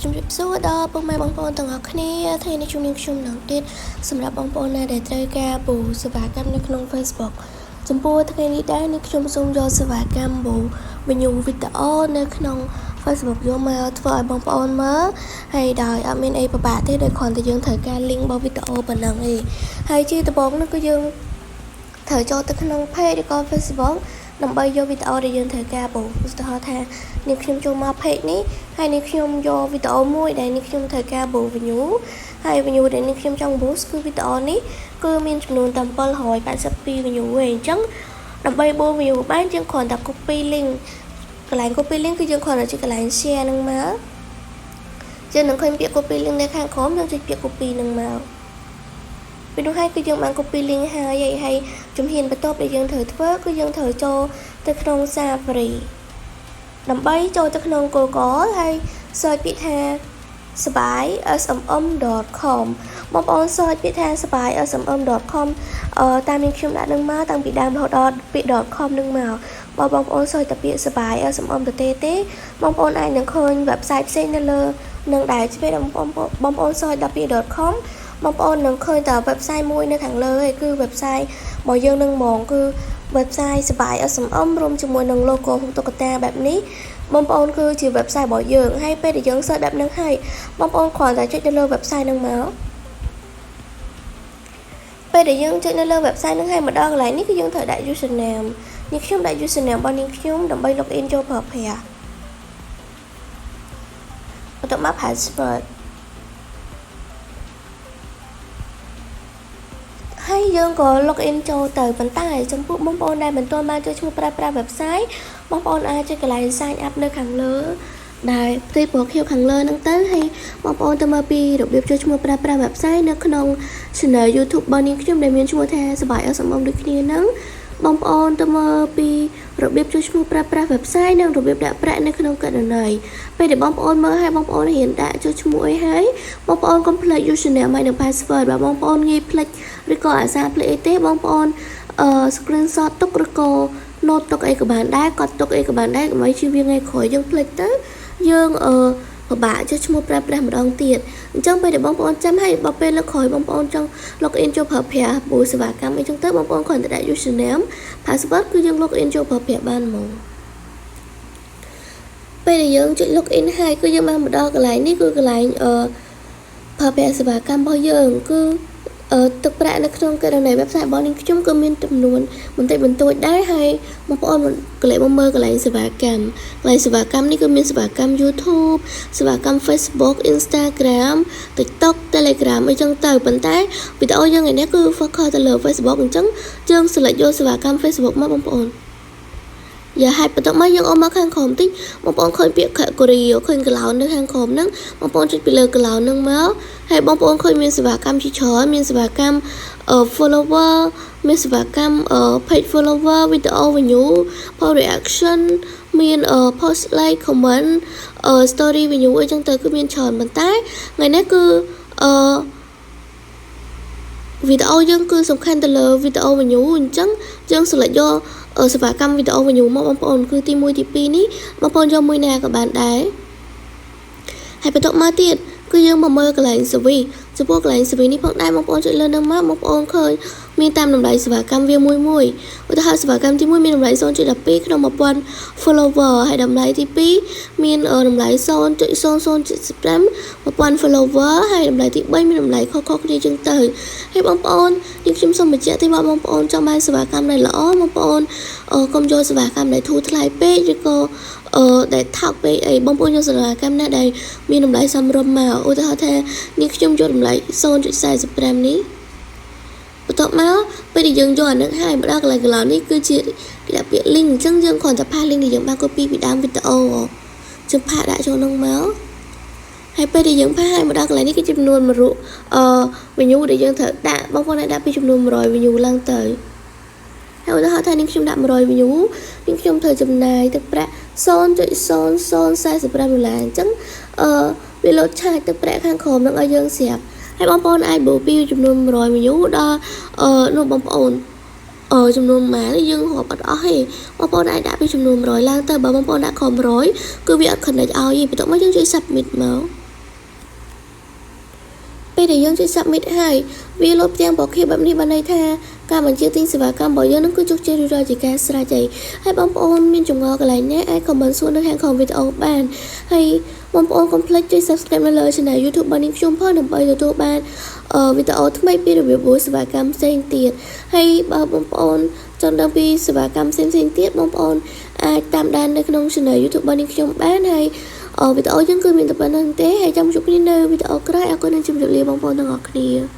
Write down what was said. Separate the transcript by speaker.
Speaker 1: ជំរាបសួរដល់ពុកម៉ែបងប្អូនទាំងអស់គ្នាថ្ងៃនេះជួបនាងខ្ញុំម្ដងទៀតសម្រាប់បងប្អូនណាដែលត្រូវការ boost សេវាកម្មនៅក្នុង Facebook ចំពោះថ្ងៃនេះដែរនេះខ្ញុំសូមយកសេវាកម្ម boost view វីដេអូនៅក្នុង Facebook យកមកធ្វើឲ្យបងប្អូនមើលហើយដោយអត់មានអីពិបាកទេដោយគ្រាន់តែយើងត្រូវការ link របស់វីដេអូប៉ុណ្ណឹងឯងហើយជាដំបូងនោះគឺយើងត្រូវចូលទៅក្នុង page ឬក៏ Facebook ដើម្បីយកវីដេអូដែលយើងត្រូវការ boost ឧទាហរណ៍ថានេះខ្ញុំចូលមក page នេះហើយនេះខ្ញុំយកវីដេអូមួយដែលនេះខ្ញុំត្រូវការ boost view ហើយ view ដែលនេះខ្ញុំចង់ boost គឺវីដេអូនេះគឺមានចំនួនតែ782 view ឯងអញ្ចឹងដើម្បី boost view បានយើងគ្រាន់តែ copy link កន្លែង copy link គឺយើងគ្រាន់តែចុចកន្លែង share នឹងមកយើងនឹងឃើញពាក្យ copy link នៅខាងក្រោមយើងចុចពាក្យ copy នឹងមកពីនោះហើយគឺយើងបាន copy link ហើយហើយជំហានបន្ទាប់ដែលយើងត្រូវធ្វើគឺយើងត្រូវចូលទៅក្នុង Safari ដើម្បីចូលទៅក្នុង Google ហើយ search ពាក្យថាសបាយ smm.com បងប្អូន search ពាក្យថាសបាយ smm.com អឺតាមនាងខ្ញុំដាក់នឹងមកតាំងពីដើមរហូតដល់ពាក្យ .com នឹងមកបើបងប្អូន search តែពាក្យសបាយ smm ទៅទេទេបងប្អូនអាចនឹងឃើញ website ផ្សេងនៅលើនឹងដែរពេលបងប្អូនបងប្អូន search ដល់ពាក្យ .com បងប្អូននឹងឃើញតែ website មួយនៅខាងលើឯងគឺ website របស់យើងនឹងហ្មងគឺ website សបាយ SMM រួមជាមួយនឹង logo រូបតុក្កតាបែបនេះបងប្អូនគឺជា website របស់យើងហើយពេលដែលយើង search បែបហ្នឹងហើយបងប្អូនគ្រាន់តែចុចទៅលើ website ហ្នឹងមកពេលដែលយើងចុចនៅលើ website ហ្នឹងហើយមកដល់កន្លែងនេះគឺយើងត្រូវដាក់ username នេះខ្ញុំដាក់ username របស់នាងខ្ញុំដើម្បី login ចូលប្រើប្រាស់បន្ទាប់មក password ហើយយើងក៏ log in ចូលទៅប៉ុន្តែចំពោះបងប្អូនដែលមិនទាន់បានចូលឈ្មោះប្រើប្រាស់ website បងប្អូនអាចចុចកន្លែង sign up នៅខាងលើ ដែលផ្ទៃពណ៌ខៀវខាងលើហ្នឹងទៅហើយបងប្អូនទៅមើលពីរបៀបចូលឈ្មោះប្រើប្រាស់ website នៅក្នុង channel YouTube របស់នាងខ្ញុំដែលមានឈ្មោះថាសបាយ SMM ដូចគ្នាហ្នឹងបងប្អូនទៅមើលពីរបៀបចូលឈ្មោះប្រើប្រាស់ website និងរបៀបដាក់ប្រាក់នៅក្នុងគណនីពេលដែលបងប្អូនមើលហើយបងប្អូនរៀនដាក់ចូលឈ្មោះអីហើយបងប្អូនកុំភ្លេច username ហើយនិង password បើបងប្អូនងាយភ្លេចឬក៏អាសាភ្លេចអីទេបងប្អូនអឺ screenshot ទុកឬក៏ note ទុកអីក៏បានដែរកត់ទុកអីក៏បានដែរកុំឲ្យជៀសវាងថ្ងៃក្រោយយើងភ្លេចទៅយើងអឺពិបាកចុះឈ្មោះប្រើប្រាស់ម្ដងទៀតអញ្ចឹងពេលដែលបងប្អូនចាំហើយបើពេលលើកក្រោយបងប្អូនចង់ log in ចូលប្រើប្រាស់ពូសេវាកម្មអីចឹងទៅបងប្អូនគ្រាន់តែដាក់ username password គឺយើង log in ចូលប្រើប្រាស់បានហ្មងពេលដែលយើងចុច log in ហើយគឺយើងបានមកដល់កន្លែងនេះគឺកន្លែងអឺប្រើប្រាស់សេវាកម្មរបស់យើងគឺអឺទឹកប្រាក់នៅក្នុងគណនី website របស់នាងខ្ញុំគឺមានចំនួនបន្តិចបន្តួចដែរហើយបងប្អូនកន្លែងមកមើលកន្លែងសេវាកម្មកន្លែងសេវាកម្មនេះគឺមានសេវាកម្ម YouTube សេវាកម្ម Facebook Instagram TikTok Telegram អីចឹងទៅប៉ុន្តែវីដេអូយើងថ្ងៃនេះគឺ focus ទៅលើ Facebook អញ្ចឹងយើង select យកសេវាកម្ម Facebook មកបងប្អូនយ៉ាហើយបន្ទាប់មកយើងអូសមកខាងក្រោមតិចបងប្អូនឃើញពាក្យ category ឃើញកឡោននៅខាងក្រោមហ្នឹងបងប្អូនចុចពីលើកឡោនហ្នឹងមកហើយបងប្អូនឃើញមានសេវាកម្មជាច្រើនមានសេវាកម្ម follower មានសេវាកម្ម page follower video view post reaction មាន post like comment story view អីចឹងទៅគឺមានច្រើនប៉ុន្តែថ្ងៃនេះគឺអឺវីដេអូយើងគឺសំខាន់ទៅលើវីដេអូ view អញ្ចឹងយើង select យកសេវាកម្មវីដេអូ view មកបងប្អូនគឺទី1ទី2នេះបងប្អូនយកមួយណាក៏បានដែរហើយបន្ទាប់មកទៀតគឺយើងមកមើលកន្លែង service ចំពោះកន្លែង service នេះផងដែរបងប្អូនចុចលើនឹងមកបងប្អូនឃើញមានតាមតម្លៃសេវាកម្មវាមួយមួយឧទាហរណ៍សេវាកម្មទី1មានតម្លៃ0.12ក្នុង1000 follower ហើយតម្លៃទី2មានតម្លៃ0.0075 1000 follower ហើយតម្លៃទី3មានតម្លៃខុសៗគ្នាជាងទៅហើយបងប្អូននេះខ្ញុំសូមបញ្ជាក់ទេបើបងប្អូនចង់បានសេវាកម្មដែលល្អបងប្អូនកុំយកសេវាកម្មដែលធូរថ្លៃពេកឬក៏អឺដែលថោកពេកអីបងប្អូនយកសេវាកម្មណាដែលមានតម្លៃសមរម្យមកឧទាហរណ៍ថានេះខ្ញុំយកតម្លៃ0.45នេះបន្ទាប់មកពេលដែលយើងយកអានឹងហើយមកដល់កន្លែងកន្លោនេះគឺជាគេដាក់ពាក្យ link អញ្ចឹងយើងគ្រាន់តែpaste link ដែលយើងបាន copy ពីដើមវីដេអូយើង paste ដាក់ចូលក្នុងមកហើយពេលដែលយើង paste ហើយមកដល់កន្លែងនេះគឺចំនួន100អឺ view ដែលយើងត្រូវដាក់បងប្អូនអាចដាក់ពីចំនួន100 view ឡើងទៅហើយឧទាហរណ៍ថានេះខ្ញុំដាក់100 view នេះខ្ញុំត្រូវចំណាយទឹកប្រាក់0.0045ដុល្លារអញ្ចឹងអឺវាលោតឆាយទឹកប្រាក់ខាងក្រោមនឹងឲ្យយើងស្រាប់ហើយបងប្អូនអាចបូពីចំនួន100 view ដល់អឺនោះបងប្អូនអឺចំនួនប៉ុន្មានយើងរាប់អត់អស់ទេបងប្អូនអាចដាក់ពីចំនួន100ឡើងទៅបើបងប្អូនដាក់ក្រោម100គឺវាអត់ connect ឲ្យទេបន្ទាប់មកយើងជួយ submit មក ដែលយើងចុច submit ហើយវាលោតផ្ទាំងពណ៌ខៀវបែបនេះបានន័យថាការបញ្ជាទិញសេវាកម្មរបស់យើងនឹងគឺជោគជ័យរួចរាល់ជាការស្រេចហើយហើយបងប្អូនមានចម្ងល់កន្លែងណាអាច comment សួរនៅខាងក្រោមវីដេអូបានហើយបងប្អូនកុំភ្លេចចុច subscribe នៅលើ channel YouTube របស់នាងខ្ញុំផងដើម្បីទទួលបានវីដេអូថ្មីពីរបៀបសេវាកម្មផ្សេងទៀតហើយបើបងប្អូនចង់ដឹងពីសេវាកម្មផ្សេងៗទៀតបងប្អូនអាចតាមដាននៅក្នុង channel YouTube របស់នាងខ្ញុំបានហើយវីដេអូយើងគឺមានតែប៉ុណ្ណឹងទេហើយចាំជួបគ្នានៅវីដេអូក្រោយអរគុណនិងជម្រាបលាបងប្អូនទាំងអស់គ្នា។